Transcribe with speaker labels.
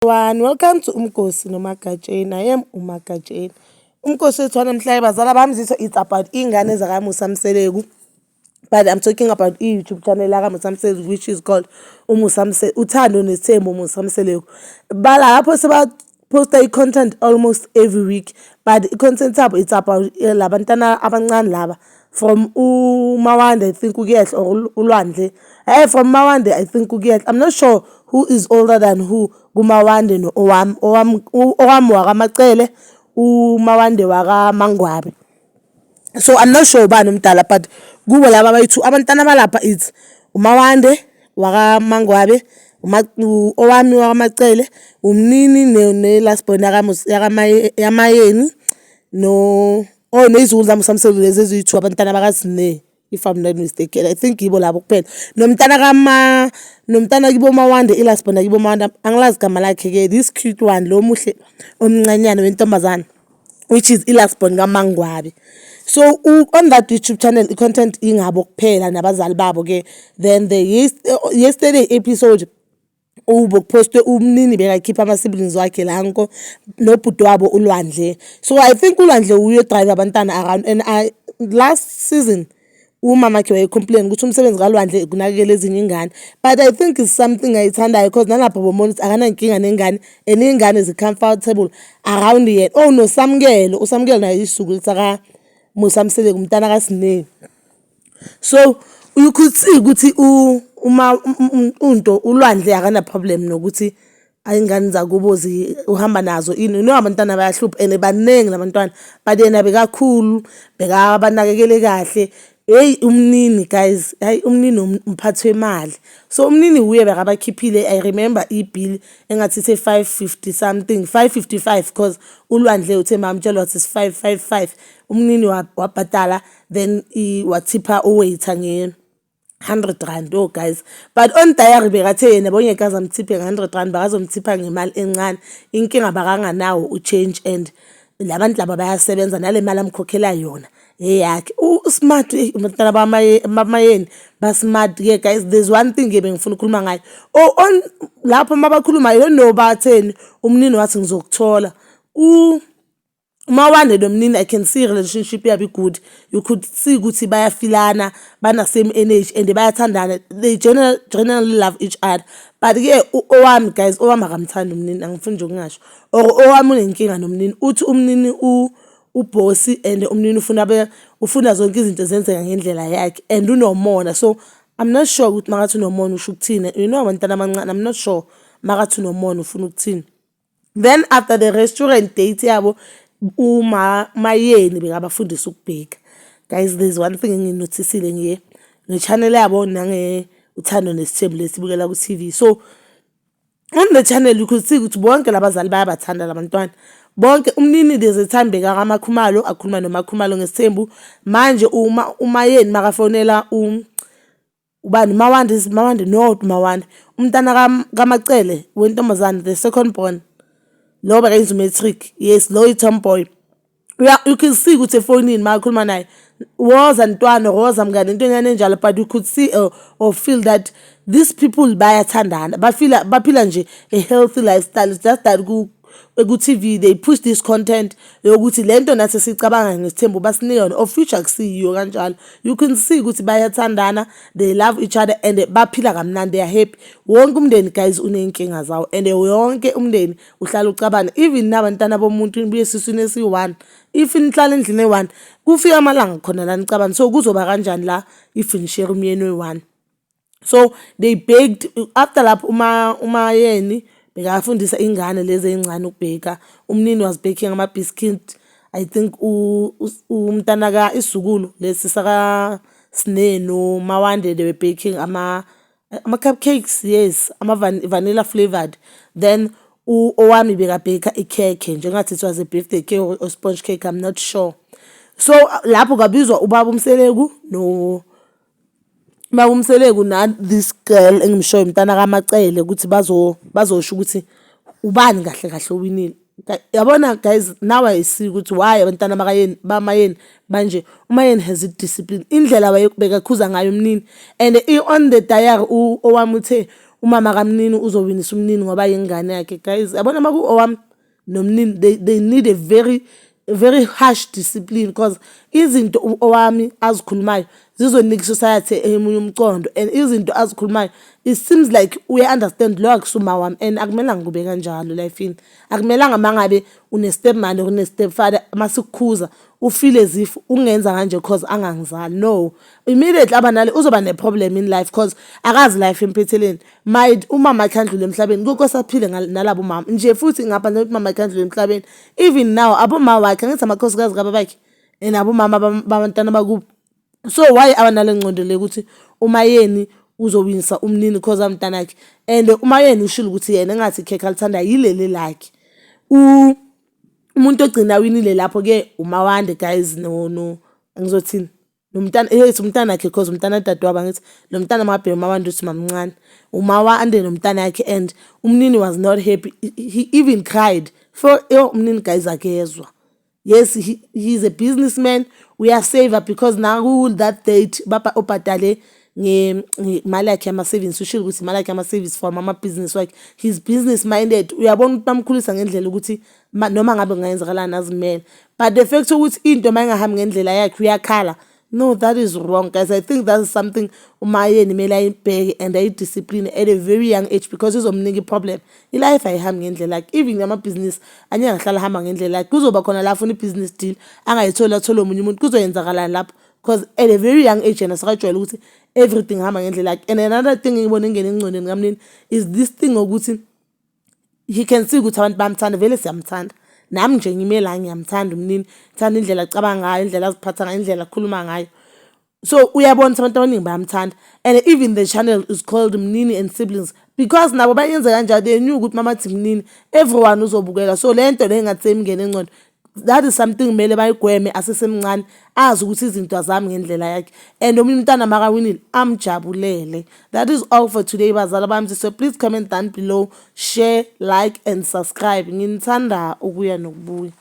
Speaker 1: Everyone, welcome to Umgosi noMagatsheni. I am uMagatsheni. Umgosi wethu wanamhlanje, bazala bami, zitho it's about iy'ngane zakaMusa Mseleku. But I'm talking about i-YouTube channel yakaMusa Mseleku, which is called uMusa Mseleku, Uthando Nesithembu Musa Mseleku. Balapho seba-posta i-content almost every week, but i-content yabo, it's about labantwana abancane laba from uMawande, I think, ukuyehla, or uLwandle. Hey, from Mawande, I think, ukuyehla. I'm not sure who is older than who kuMawande no-Owami. Owami, Owami wakaMacele, uMawande wakaMangwabe. So I'm not sure ubani omdala, but kubo laba abayi-two abantwana balapha, it's uMawande wakaMangwabe, Owami wakaMacele, umnini ne-last born yaMayeni, no, oh, ney'zukulu zami uSamselo lezi eziyi-two, abantwana bakaSine, if I'm not mistaken. I think yibo labo kuphela. Nomntana kama nomntana kibo Mawande, i-last born yakibo Mawande, angilazi igama lakhe-ke, this cute one lo muhle omncanyana wentombazane, which is i-last born kaMangwabe. So on that YouTube channel, i-content ingabo kuphela nabazali babo-ke. Then the yesterday episode ubokuphostwe umnini bekakhipha ama-siblings wakhe lanko nobhuti wabo uLwandle. So I think uLwandle uye drive abantwana around, and I last season umamakhe waye-complain ukuthi umsebenzi kaLwandle ukunakekela ezinye ingane, but I think it's something ayithandayo, 'cause nalapho bomona ukuthi akanankinga nengane and iy'ngane zi-comfortable around yena. Oh, noSamukelo, uSamukelo naye isizukulu sakaMusa Mseleku, umntana kaSine. So you could see ukuthi uma unto uLwandle akana problem nokuthi ayingane zakubo uhamba nazo ini, no, abantwana bayahlupha and baningi labantwana, but yena bekakhulu, bekabanakekele kahle. Hheyi, umnini guys, hhayi, umnini umphathi wemali. So umnini wuye bekabakhiphile. I remember i-bill engathi ithe 550 something, 555, 'cause uLwandle uthe makamtshela wathi it's 555. Umnini wabhadala, then wathipha u-waiter nge-R100. Oh guys, but on diary bekathe yena bongeke aze amthiphe nge-R100, bakazomthipha ngemali encane. Inkinga bakanganawo u-change, and la bantu laba bayasebenza nale mali amkhokhela yona eyakhe. U-smart abantwana bamayeni, ba-smart-ke guys. There's one thing-ke bengifuna ukukhuluma ngayo. Oh, on lapho mabakhuluma, I don't know batheni, umnini wathi ngizokuthola. UMawande nomnini, I can see relationship yabo i-good. You could see ukuthi bayafilana, bana-same energy and bayathandana. They generally love each other. But-ke Owami guys, Owami akamthandi umnini, angifuni nje ukungasho. Or Owami unenkinga nomnini, uthi umnini u-bossy and umnini ufuna zonke izinto zenzeka ngendlela yakhe and unomona. So I'm not sure ukuthi makathi unomona usho ukuthini. You know abantwana abancane, I'm not sure makathi unomona ufuna ukuthini. Then after the restaurant date yabo, uMayeni bekabafundisa ukubheka. Guys, there's one thing engiyi-notice-ile nge-channel yabo nange Uthando Nesithembu lesibukela ku-TV. So on the channel you could see ukuthi bonke labazali bayabathanda labantwana. Bonke umnini, there's a time bekakaMakhumalo akhuluma noMakhumalo ngesithembu. Manje uma uMayeni makafonela ubani, Mawande, Mawande, no, Mawande, umntana kaMacele wentombazane, the second born, lo bekayenza u-matric, yes, lo i-tomboy. You can see ukuthi efonini makakhuluma naye, woza ntwana, woza mngane, into enyane enjalo, but you could see or feel that these people bayathandana, bafila baphila nje a healthy lifestyle. It's just that ku-TV they push this content yokuthi lento nathi sicabanga ngesithembu basinike yona, of which akusiyiyo kanjalo. You can see ukuthi bayathandana, they love each other and baphila kamnandi, they are happy. Wonke umndeni guys uney'nkinga zawo and yonke umndeni uhlala ucabana, even nabantwana bomuntu nibuye esiswini esiyi-one. If nihlala endlini eyi-one, kufika amalanga khona la nicabana, so kuzoba kanjani la if ni-share umyeni oyi-one? So they baked after lapho. Uma uMayeni bekafundisa ingane lezi ey'ncane ukubheka, umnini was baking ama-biscuit. I think umntana ka isizukulu lesi saka Sne noMawande, they were baking ama-cupcakes, yes, ama-vanilla flavored. Then Owami bekabheka ikhekhe, njengathi it was a birthday cake or sponge cake, I'm not sure. So lapho kwabizwa ubaba uMseleku no baba uMseleku na this girl engimshoyo, umntana kaMacele, ukuthi bazosho ukuthi ubani kahle kahle owinile. Yabona guys, now I see ukuthi why abantwana bakayeni bamayeni manje. UMayeni has i-discipline, indlela bekakhuza ngayo umnini, and on the diary Owami uthe Umama kaMnini uzowinisa uMnini ngoba yingane yakhe. Guys, yabona uma ku-Owami noMnini, they need a very very harsh discipline, because izinto Owami azikhulumayo zizonika i-society emunye umcondo, and izinto azikhulumayo, it seems like uya-understand lo akusuma wami, and akumelanga kube kanjalo life-ini. Akumelanga uma ngabe une-step mother or une-step father, masikukhuza u-feel as if ungenza kanje 'cause angangizali. No, immediately abanale uzoba ne-problem in life, 'cause akazi life emphetheleni. Might umama akhe andlule emhlabeni, kukose aphile nalabo mama nje futhi ngaphandle kokuthi umama akhe andlule emhlabeni. Even now aboma wakhe, angithi amakhosikazi kababakhe and abomama babantwana bakubo. So why abanale ngcondo le ukuthi uMaYeni uzowinisa uMnini 'cause amntanakhe? And uMaYeni ushilo ukuthi yena engathi ikhekhe alithanda yileli lakhe. Umuntu ogcina awinile lapho-ke uMawande, guys, no ngizothini, nomntana ethi umntanakhe, 'cause umntana dadewabo, angithi lo mntana mabheka uMawande uthi mamncane, uMawande nomntanakhe. And uMnini was not happy. He even cried for yo uMnini, guys, akezwa. Yes, he's a businessman, uyasave, because naku that date baba ubhadale ngemali yakhe yama-savings. Ushilo ukuthi imali yakhe yama-savings from amabhizinisi wakhe. He's business minded. Uyabona ukuthi bamkhulisa ngendlela ukuthi noma ngabe kungayenzakalani azimele, but the fact ukuthi into uma ingahambi ngendlela yakhe uyakhala, no, that is wrong, guys. I think that is something uMaYeni kumele ayibheke and ayi-discipline at a very young age, because izomnika i-problem. I-life ayihambi ngendlela yakhe. Even amabhizinisi angeke ahlale ahamba ngendlela yakhe. Kuzoba khona la afuna i-business deal angayitholi, athole omunye umuntu. Kuzoyenzakalani lapho? Because at a very young age yena sekajwayele ukuthi everything ihamba ngendlela yakhe. And another thing engibona ingene engcondweni kaMnini is this thing ukuthi he can see ukuthi abantu bayamthanda. Vele siyamthanda, nami nje ngime la, ngiyamthanda uMnini, ngithanda indlela acabanga ngayo, indlela aziphatha ngayo, indlela akhuluma ngayo. So uyabona ukuthi abantu abaningi bayamthanda, and even the channel is called Mnini and Siblings because nabo bayenze kanjalo. They knew ukuthi mamathi Mnini, everyone uzobukela. So le nto le engathi seyimngene engcondo, that is something kumele bayigweme asesemncane, azi ukuthi izinto azami ngendlela yakhe, and omunye umntwana makawinile amjabulele. That is all for today, bazala bami. So please comment down below, share, like and subscribe. Nginithanda ukuya nokubuya.